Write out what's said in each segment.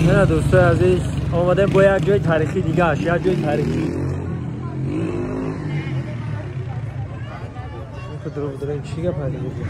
نه دوستای عزیز آمدیم با یک جای تاریخی دیگه اش، یک جای تاریخی. درو بدریم چی گپ هدی بودیم؟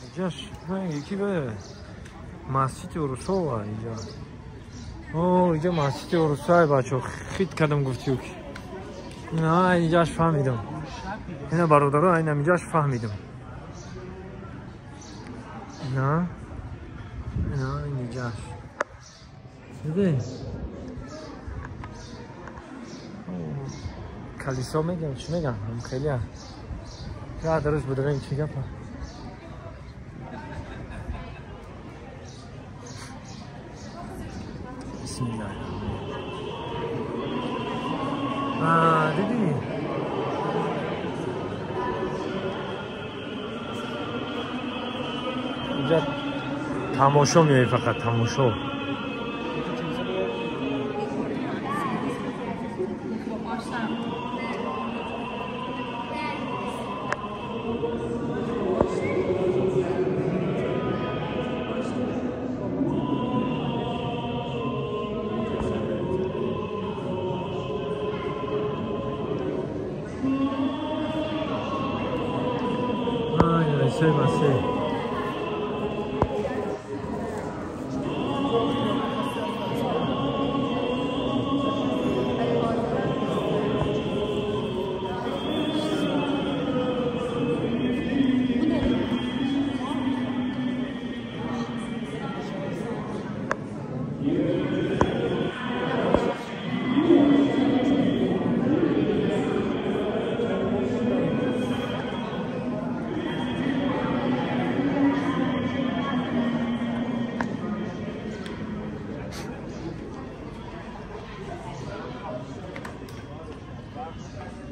اینجاش یکی به مسجد اروسا اینجا. اوه اینجا مسجد اروسا بچه خیت کردم گفتی که نه اینجاش فهمیدم. اینا برادرها اینم اینجاش فهمیدم. نه نه اینجاش دیدی کلیسا میگم چی میگم هم خیلی هم که درست بدونیم چی گپه. بسم الله. دیدی اینجا تماشا میای، فقط تماشا. مسیح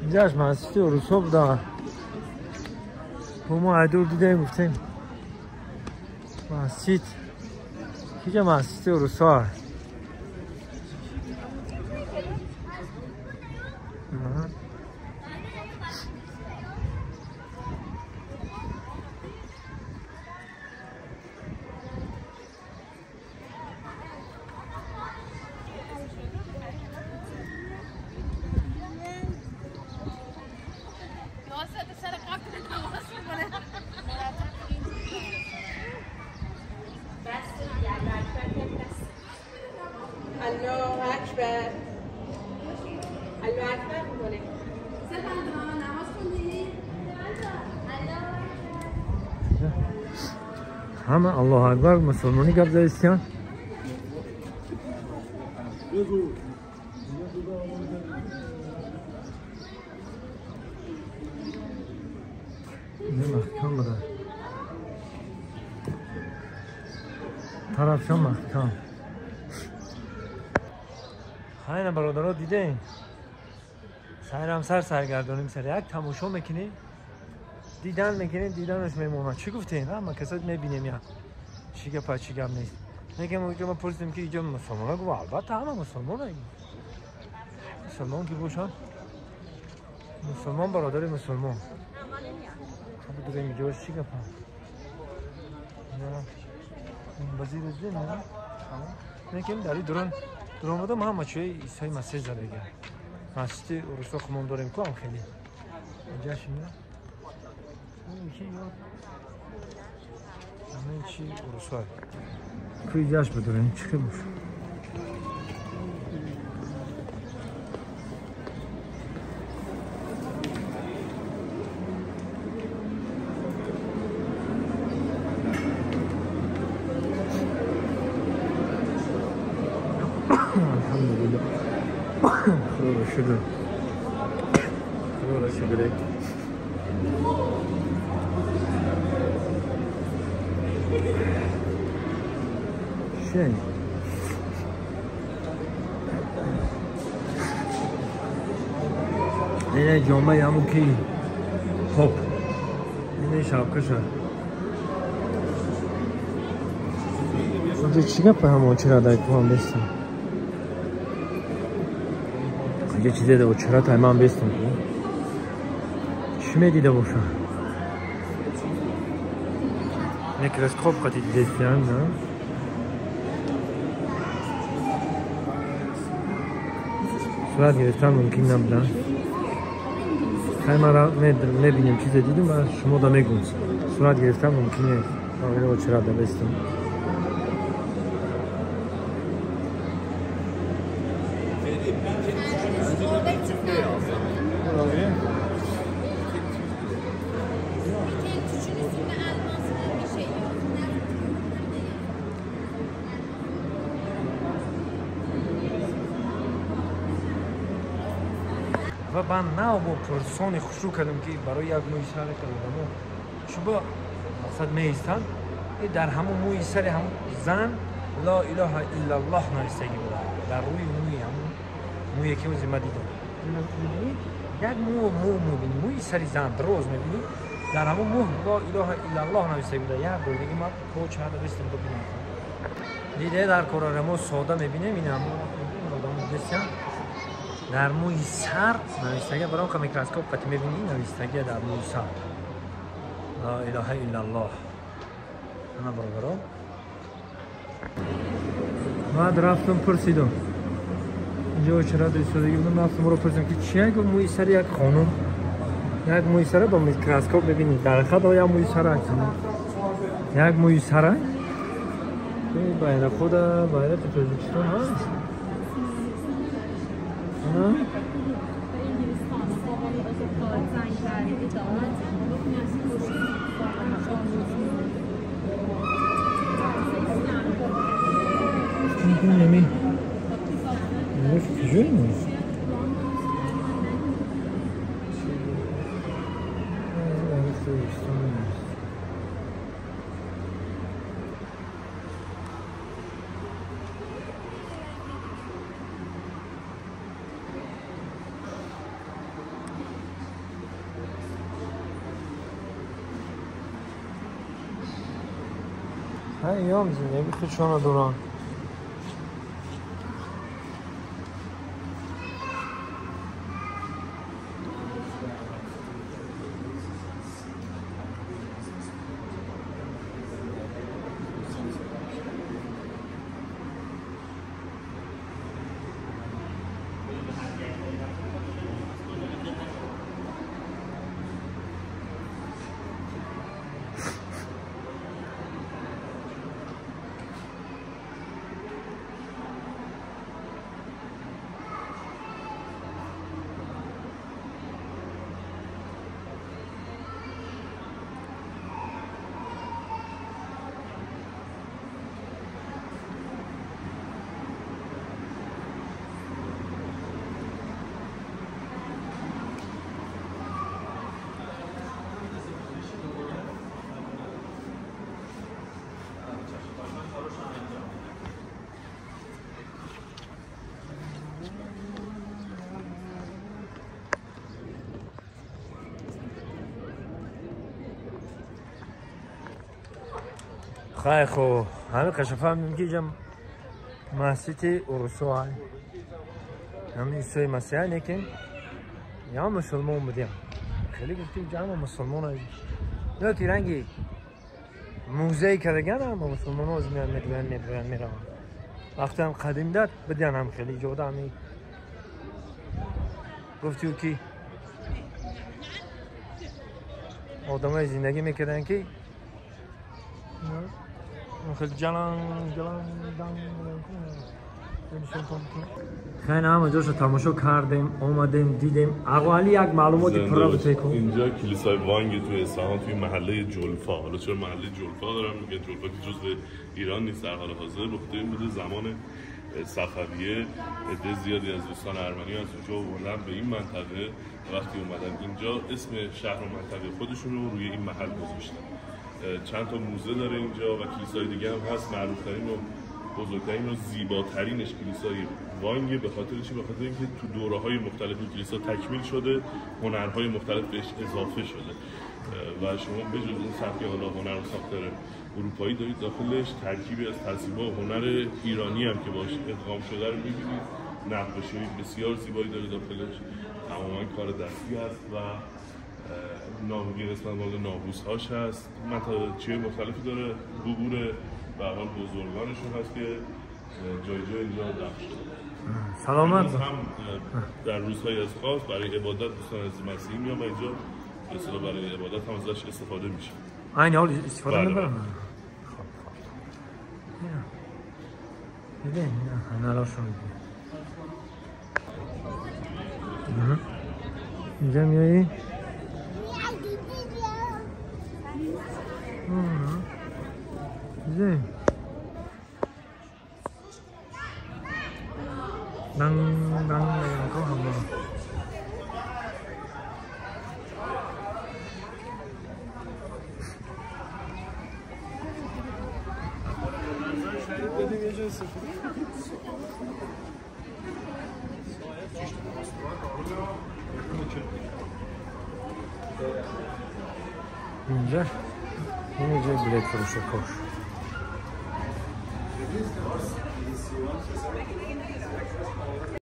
اینجاش مسجد اروسا بودن. ما عدور دیدیم گفتیم مسجد اینجا مسجد اروسا. همه الله اکبر مسلمانی گپ زدیستیان. اینجا محکم بوده، طرفشان محکم. خیلی برادرها دیدین سرم سر سرگردانیم سر یک تماشا میکنیم، دیدن میکنیم، دیدنش میمونه. چی گفتیم؟ ما کسایی میبینیم یا چی گپ چی گپ نیست. میگم اونجا ما پرسیدیم که اینجا مسلمان ها، گفت البته همه مسلمان ها. مسلمان که باشن، مسلمان برادر مسلمان. بدونیم اینجا چی گپ. نه بازی رزده نه. میگم در درون درون بودم همه چی عیسی مسیح زده. مسجد اروسا خمون داریم که هم خیلی اینجا شینه. همه چی اروسا کوی جاش بدونیم چی خیلی باشه. الحمدلله خدا رو شکر، خدا رو شکر. شن Ина ҷомаи ҳамун ки поп. Ина шапкаша. Инҷо чӣ гапа ҳамон чира дай куам бестам. Инҷо чизе да чира тай ман бестам. Чӣ медида боша? Микроскоп қати дидестиан, на? Сурат гирифтан мумкин набуда. Хай ман мебинем чизе дидум, ва шумо да мегӯм. Сурат гирифтан мумкин нест. Ман чира да бестам. Ва ман нав бо пурсони хушрӯ кардам ки барои як мӯи саре ки одамо шуба мақсад меистанд, дар ҳамун мӯи сари ҳамун зан ла илаҳа иллаллоҳ навистагӣ буда. Дар рӯи мӯи ҳамун мӯе ки ози ма дидам. Як мӯ мебинӣ, мӯи сари зан дроз мебинӣ, дар ҳамун мӯ ла илаҳа иллаллоҳ навистагӣ буда. Як бор дига ман почада бистам бибинам. Диде дар корара мо сода мебинем, ин ҳамун одамо дидестиям. Дар мӯи сар навистагия, баром ка микроскоп қати мебинӣ, навистагия дар мӯи сар. Ла илаҳа иллаллоҳ. Ана бародаро. Баъд рафтам пурсидам. Инҷо чира истодагӣ будам, рафтам ро пурсидам ки чия гуфт мӯи сари як хонум. Як мӯи сара бо микроскоп мебинӣ. Дар ҳақиқат як мӯи сара аст. Як мӯи сара. Байрақ худа, байрақи Тоҷикистон ҳаст. Ём зиндагӣ худшона доранд. Хай хо, ҳамин қаша фаҳмидем ки инҷа масҷиди урусо ҳай. Ҳамин Исои Масеҳ лекин я мусулмон будем. Хеле гуфтем инҷа ҳама мусулмон ҳай. Ё ки ранги музей кардаган ҳама мусулмонҳо аз меянд медоянд медоянд мераванд. Вақте ҳам қадим дад бидян ҳам хеле ҷода ҳамин гуфтию ки одамои зиндагӣ мекарданд ки خیلی همه جاشو تماشا کردیم، اومدیم دیدیم. آقا علی یک معلوماتی پورا بده کن. اینجا کلیسای وانگ توی اصفهان توی محله جلفا. حالا چرا محله جلفا دارم میگن؟ جلفا که جزء ایران نیست در حال حاضر، به خاطر این بوده زمان صفویه عده زیادی از دوستان ارمنی از اونجا آوردن به این منطقه. وقتی اومدن اینجا اسم شهر و منطقه خودشون رو روی این محل گذاشتن. چند تا موزه داره اینجا و کلیسای دیگه هم هست. معروف‌ترین و بزرگترین و زیباترینش کلیسای وانگ. به خاطر چی؟ به خاطر اینکه تو دوره‌های مختلف این کلیسا تکمیل شده، هنرهای مختلف بهش اضافه شده و شما به جز اون سبک حالا هنر و ساختار اروپایی دارید، داخلش ترکیبی از ترسیم‌ها و هنر ایرانی هم که باش ادغام شده رو می‌بینید. نقاشی بسیار زیبایی داره داخلش، تماما کار دستی هست و ناوگی قسمت مال ناووس‌هاش هست. چیه مختلفی داره، قبور به هر حال بزرگانشون هست که جای جای اینجا دفن شده. سلامت. هم در روزهای از خاص برای عبادت دوستان از مسیحی میان و اینجا به اصطلاح برای عبادت هم ازش استفاده میشه. این حال استفاده میبرن. خب خب. ببین هنراشون. اینجا میایی؟ دیدی؟ Đăng đăng này là có hầm rồi. Инҷа инҷа билет фурӯши кош.